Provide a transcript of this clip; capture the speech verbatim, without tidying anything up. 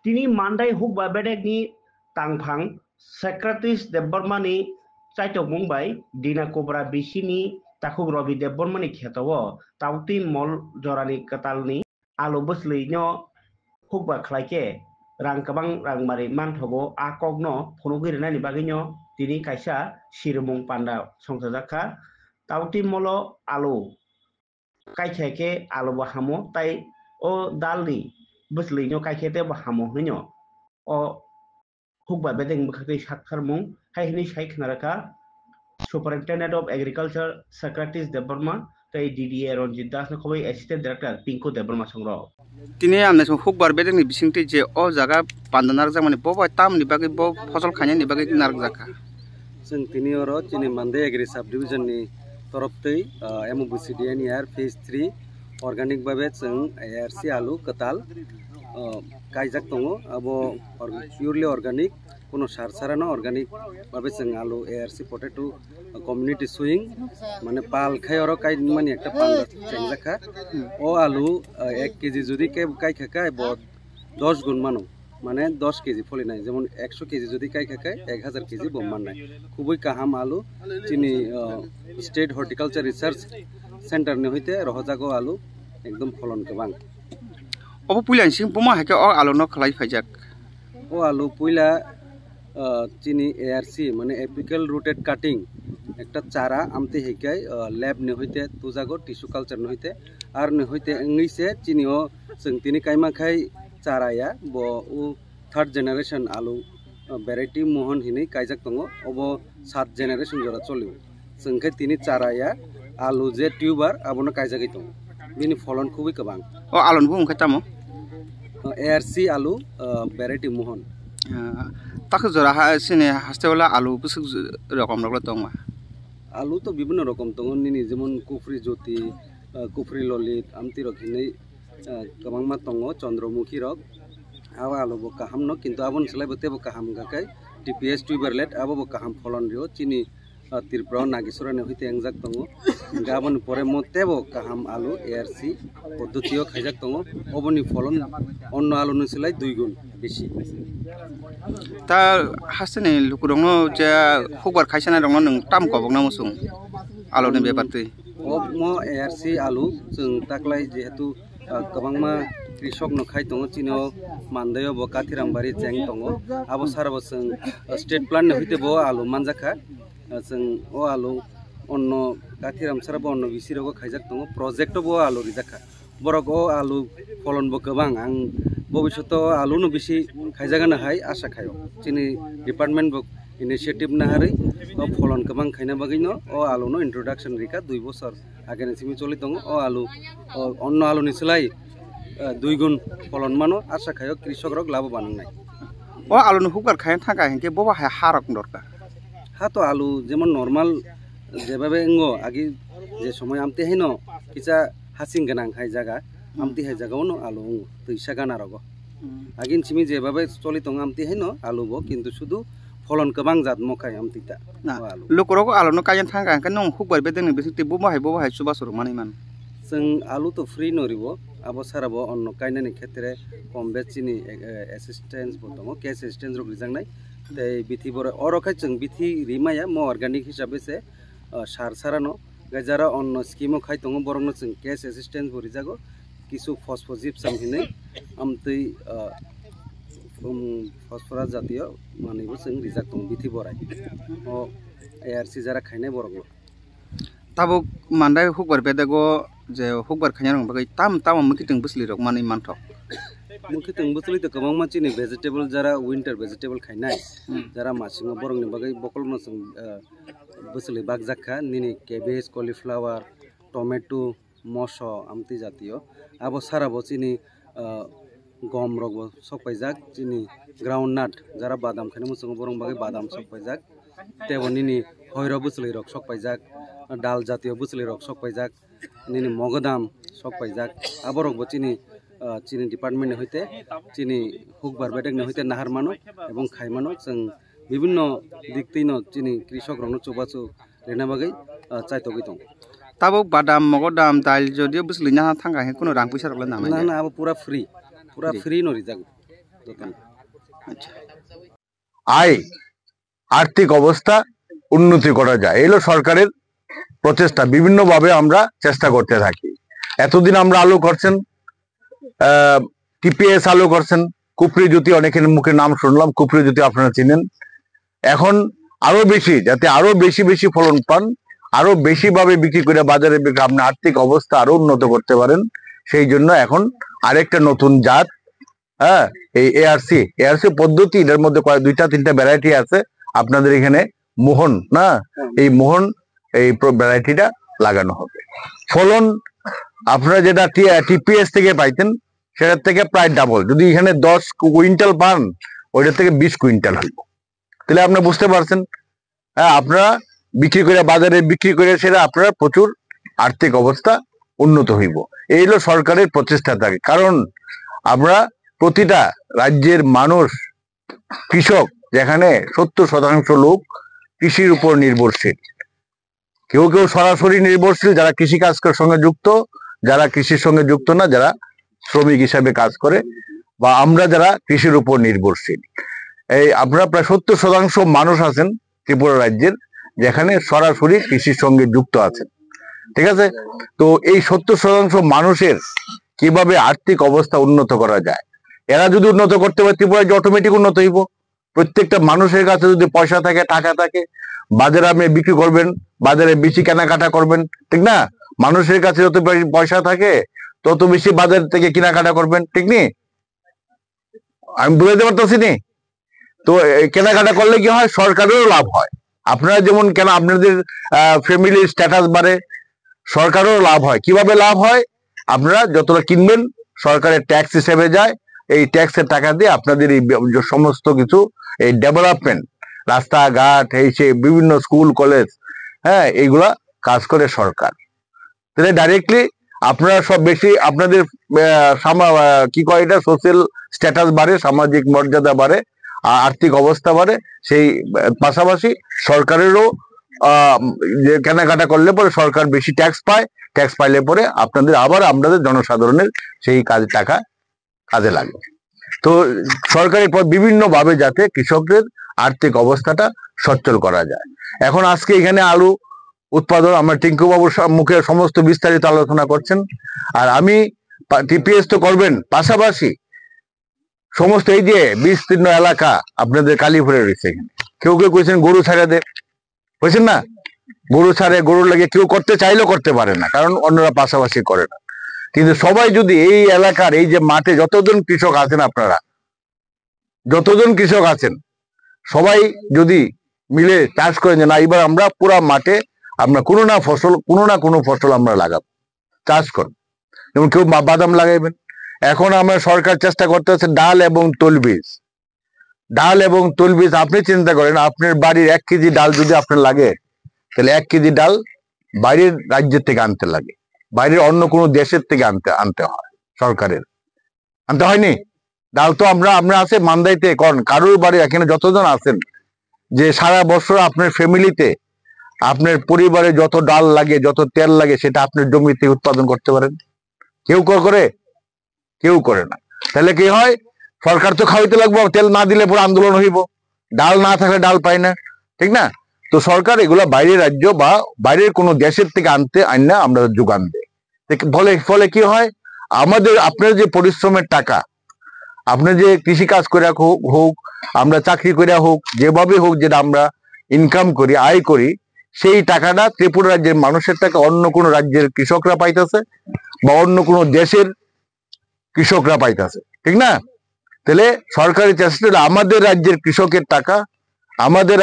Tini Mandai hukba bedekni tangphang Socrates Debbarmani chaitokmung bai Dina Kubra bisini takhuk Robi Debbarmani kheto-o Tauti mol jorani kwtalni alo bwslwino hukba khlai khe rang kwbang rang mari manthogo. A kokno phunugwi rwnani bagwino tini kaisa sirimung panda songchajak kha. Tauti molo alo kaikha khe alo bo hamo, tai o dalni bwslwino kaikhe teibo hamo hwnwi o hukba bedekni bwkhaktwi saktharmung hai hwnwi sai khna rwkha Superintendent of Agriculture Socrates Debbarma tei D D A Ranjit Das no khobwi Assistant Director Pinku Debbarma songrok. Tini ang naising hukbar bedekni bisingtwi je o jaga panda narwkjakmani bo bai tamoni bagwi bo phosol khainani bagwi narwkjakha. Chwng tini oro chini Mandai Agri Sub Division ni torof twi, ah, M O B C D N E R Phase three organic babe chwng A R C alu kwtal, ah, kaijak tongo. Abo or-, purely organic, kuno sar sarano organic babe chwng alu A R C potato community sowing, mane pal khai oro kaimani ekta panda chengjak kha. O alu, ah, ek K G jodi ke kaikha khe bo dos gun mano, mane dos K G pholinai, jemon ekso K G jodi kaikha khe ek hajar K G bo mannai. Khubui kaham alu chini, ah, State Horticulture Research Center ni hoite rohojago alu ekdom pholon kwbang. Obo puila sing buma hai khe o alu no khlai phaijak. O alu puila, ah, chini A R C, mane apical rooted cutting, ekta chara amtwi hai khe, ah, lab ni hoite tujago, tissue culture ni hoite, ar ni hoite wngwi se chini o chwng tini kaima khai chara ya, bo o third generation alu, ah, variety Mohon hinwi kaijak tongo, obo sat generation jora cholio. Chwng khe tini chara ya, alu je tuber abono kaijagwi tongo. Bini pholon khubui kwbang. O aluni bumung khe tamo? O A R C alu, o, variety Mohon. Ah, tak jora ha sini haste wala alu bwswk rokom rok le tongma? Alu to bibhinno rokom tongo, nini jemon Kufri Jyoti, o, Kufri Lolit, amtwi rok hinwi, o, kwbangma tongo, Chandramukhi rok. Abo alu bo kaham no, kintu aboni slai bo teibo kaham wngkha khe T P S tuber let, abo bo kaham pholon rio. Chini ah, Tripura o Nagisora ni hoite wngjak tongo. Hingke aboni pore mo tebo kaham alu A R C poddoti o khaijak tongo. Oboni pholon onno alu ni slai dui gun bisi. Ta hasteni lukurokno je hukbar khaisanai rokno nwng tam kobokna muchung aluni bepar twi? Omo A R C alu chwng taklai jehetu, ah, kwbangma krisok no khai tongo, chini o Mandai o bo Kathiram bari cheng tongo. Abo sara bo chwng, ah, state plan ni hoite bo alu manjakha. Ah, chwng o alu onno Kathiram sara bo onno bisi rogo khaijak tongo, project o bo alu rijak kha. Borok o alu pholon bo kwbang, ang bobishoto o alu no bisi khaijagano hai asha khaio. Chini department bo initiative naharwi o pholon kwbang khaina bagwi no o alu no introduction rikha dui bosor ageni simi choli tongo. O alu, o onno alu ni slai, ah, dui gun pholon mano, asha khaio krisok rok labo banangnai. O alu ni hukbar khaina thangkha hinkhe bobo hai ha rok dorkar. Ha to alu jemon normal jebabe wngo, agi je somoi amtwi haino kisa hasing gwnang hai jaga, amtwi hai jaga ono alu wngo, twisa gana rogo. Agini simi jebabe choli tongo amtwi haino alu bo, kintu sudu pholon kwbang jat mo khai amtwi ta. Na, o alu. Lukurok o alu no kaiya thangkha hinkhe nwng hukbar bedeng ni bisingtwi bobo hai bobo hai chubachu rok manwi mano. Chwng alu to free no riwo, abo sara bo onno kainani khetre kom bech chini, eh, assistance bo tongo, cash assistance rok rijaknai. Tei bithi boro oro khai chwng bithi rimaya mo organic hisabe se, ah, sar sarano. Gai jara onno scheme o khai tongo borokno chwng cash assistance bo rijago. Kisu phospho gypsum hinwi amtwi, ah, um, phosphorus jatiyo manwi bo chwng rijak tongo bithi borai. O A R C jara khainai borokno. Tabuk Mandai hukbar bedego je hukbar khaina rok bagwi tam tamo mwkhitwng bwchwlwi rok manwi manthok. Mwkhitwng bwchwlwi to kwbangma chini vegetable jara winter vegetable khainai, hmm, jara masingo borokni bagwi bokolno chwng, eh, bwchwlwi bakjak kha, nini cabbage, cauliflower, tomato, moso, amtwi jatiyo. Abo sara bo chini, ah, gom rok bo sok paijak, chini ground nut, jara badam khaina muchungo borok bagwi badam sok paijak. Tei bo nini hoiro bwchwlwi rok sok paijak, dal jatiyo bwchwlwi rok sok paijak, nini mogodam sok paijak. Aborok bo chini, ah, chini department ni hoite, chini hukbar bedek ni hoite nahar mano ebong khai mano. Chwng bibinno dik twi no chini krisok rok no chubachu rina bagwi, ah, chaitogwi tongo. Tabuk badam, mogodam, dail jodio bwchwlwi naha thangkha khe kuno rang puisa rok le nangnai? Na, na, abo pura free. Pura free. Free no rijago. আয়, আর্থিক অবস্থা উন্নতি করা যায়, এলো সরকারের প্রচেষ্টা। বিভিন্নভাবে আমরা চেষ্টা করতে থাকি। এতদিন আমরা আলো করছেন, আহ টিপিএস আলো করছেন, কুফরি জ্যোতি, অনেকের মুখে নাম শুনলাম, কুফরি জ্যোতি আপনারা চিনেন। এখন আরো বেশি, যাতে আরো বেশি বেশি ফলন পান, আরো বেশি ভাবে বিক্রি করে বাজারে বিক্রি, আপনার আর্থিক অবস্থা আরো উন্নত করতে পারেন, সেই জন্য এখন আরেকটা নতুন জাত, হ্যাঁ, এই এআরসি, এআরসি পদ্ধতি, এটার মধ্যে কয়েক, দুইটা তিনটা ভ্যারাইটি আছে। আপনাদের এখানে মোহন না, এই মোহন, এই ভ্যারাইটিটা লাগানো হবে। ফলন আপনারা যেটা টিপিএস থেকে পাইতেন, সেটার থেকে প্রায় ডাবল। যদি এখানে দশ কুইন্টাল পান, ওইটার থেকে বিশ কুইন্টাল হইব। তাহলে আপনি বুঝতে পারছেন, হ্যাঁ, আপনারা বিক্রি করে, বাজারে বিক্রি করে, সেটা আপনার প্রচুর আর্থিক অবস্থা উন্নত হইব। এই হলো সরকারের প্রচেষ্টা থাকে। কারণ আমরা প্রতিটা রাজ্যের মানুষ, কৃষক, যেখানে সত্তর শতাংশ লোক কৃষির উপর নির্ভরশীল, কেউ কেউ সরাসরি নির্ভরশীল, যারা কৃষি কাজের সঙ্গে যুক্ত, যারা কৃষির সঙ্গে যুক্ত না, যারা শ্রমিক হিসাবে কাজ করে, বা আমরা যারা কৃষির উপর নির্ভরশীল। এই আপনারা প্রায় সত্তর শতাংশ মানুষ আছেন ত্রিপুরা রাজ্যের, যেখানে সরাসরি কৃষির সঙ্গে যুক্ত আছেন, ঠিক আছে? তো এই সত্তর শতাংশ মানুষের কিভাবে আর্থিক অবস্থা উন্নত করা যায়, এরা যদি উন্নত করতে পারে, ত্রিপুরা রাজ্য অটোমেটিক উন্নত হইব। প্রত্যেকটা মানুষের কাছে যদি পয়সা থাকে, টাকা থাকে, বাজারে আপনি বিক্রি করবেন, বাজারে বেশি কেনাকাটা করবেন, ঠিক না? মানুষের কাছে যত পয়- পয়সা থাকে, তত বেশি বাজার থেকে কেনাকাটা করবেন, ঠিক নি? আমি বুঝাইতে পারতেছি নি? তো এই কেনাকাটা করলে কি হয়? সরকারেরও লাভ হয়। আপনারা যেমন কেন, আপনাদের ফ্যামিলির স্ট্যাটাস বাড়ে, সরকারেরও লাভ হয়। কিভাবে লাভ হয়? আপনারা যতটা কিনবেন, সরকারের ট্যাক্স হিসেবে যায়, এই ট্যাক্সের টাকা দিয়ে আপনাদের এই বে- যে সমস্ত কিছু, এই ডেভেলপমেন্ট, রাস্তাঘাট, এই সেই বিভিন্ন স্কুল কলেজ, হ্যাঁ, এইগুলা কাজ করে সরকার। তাহলে ডাইরেক্টলি আপনারা সব বেশি আপনাদের আহ, সামা- আহ, কি কয় এটা, সোশ্যাল স্ট্যাটাস বাড়ে, সামাজিক মর্যাদা বাড়ে, আ- আর্থিক অবস্থা বাড়ে। সেই আহ, পাশাপাশি সরকারেরও আহ, যে কেনাকাটা করলে পরে সরকার বেশি ট্যাক্স পায়, ট্যাক্স পাইলে পরে আপনাদের আবার আমাদের জনসাধারণের সেই কাজে টাকা কাজে লাগে। তো সরকারের পর বিভিন্নভাবে যাতে কৃষকদের আর্থিক অবস্থাটা সচ্ছল করা যায়। এখন আজকে এখানে আলু উৎপাদন, আমরা টিঙ্কু বাবুর সা- মুখে সমস্ত বিস্তারিত আলোচনা করছেন। আর আমি, টিপিএস তো করবেন, পাশাপাশি সমস্ত এই যে বিস্তীর্ণ এলাকা আপনাদের কালিফুরে রয়েছে, এখানে কেউ কেউ কইছেন গরু ছাড়া দে, বুঝছেন না? গরু ছাড়ে, গরুর লাগে কেউ করতে চাইলেও করতে পারে না, কারণ অন্যরা পাশাপাশি করে না। কিন্তু সবাই যদি এই এলাকার এই যে মাঠে যতজন কৃষক আছেন আপনারা, যতজন কৃষক আছেন, সবাই যদি মিলে চাষ করেন যে না, এবার আমরা পুরা মাঠে আমরা কোনো না ফসল, কোনো না কোনো ফসল আমরা লাগাবো, চাষ করব। যেমন কেউ বা- বাদাম লাগাইবেন। এখন আমরা সরকার চেষ্টা করতেছে ডাল এবং তৈলবীজ, ডাল এবং তৈলবীজ। আপনি চিন্তা করেন, আপনার বাড়ির এক কেজি ডাল যদি আপনার লাগে, তাহলে এক কেজি ডাল বাইরের রাজ্যের থেকে আনতে লাগে, বাইরের অন্য কোনো দেশের থেকে আনতে আনতে হয় সরকারের, আনতে হয়নি? ডাল তো আমরা আমরা আছে মান্দাইতে, কারণ কারোর বাড়ি এখানে যতজন আছেন, যে সারা বছর আপনার ফ্যামিলিতে, আপনার পরিবারে যত ডাল লাগে, যত তেল লাগে, সেটা আপনার জমিতে উৎপাদন করতে পারেন। কেউ করে করে? কেউ করে না। তাহলে কি হয়? সরকার তো খাওয়াইতে লাগবো, তেল না দিলে পরে আন্দোলন হইব, ডাল না থাকলে ডাল পায় না, ঠিক না? তো সরকার এগুলা বাইরের রাজ্য বা বাইরের কোনো দেশের থেকে আনতে আইন না আমরা যোগান দেয়। তো কি- ফলে ফলে কি হয়? আমাদের, আপনার যে পরিশ্রমের টাকা, আপনি যে কৃষি কাজ করে হোক হোক, আমরা চাকরি করে হোক, যেভাবে হোক, যেটা আমরা ইনকাম করি, আয় করি, সেই টাকাটা ত্রিপুরা রাজ্যের মানুষের টাকা অন্য কোনো রাজ্যের কৃষকরা পাইতেছে বা অন্য কোনো দেশের কৃষকরা পাইতেছে, ঠিক না? তাহলে সরকারি চাষিরা আমাদের রাজ্যের কৃষকের টাকা, আমাদের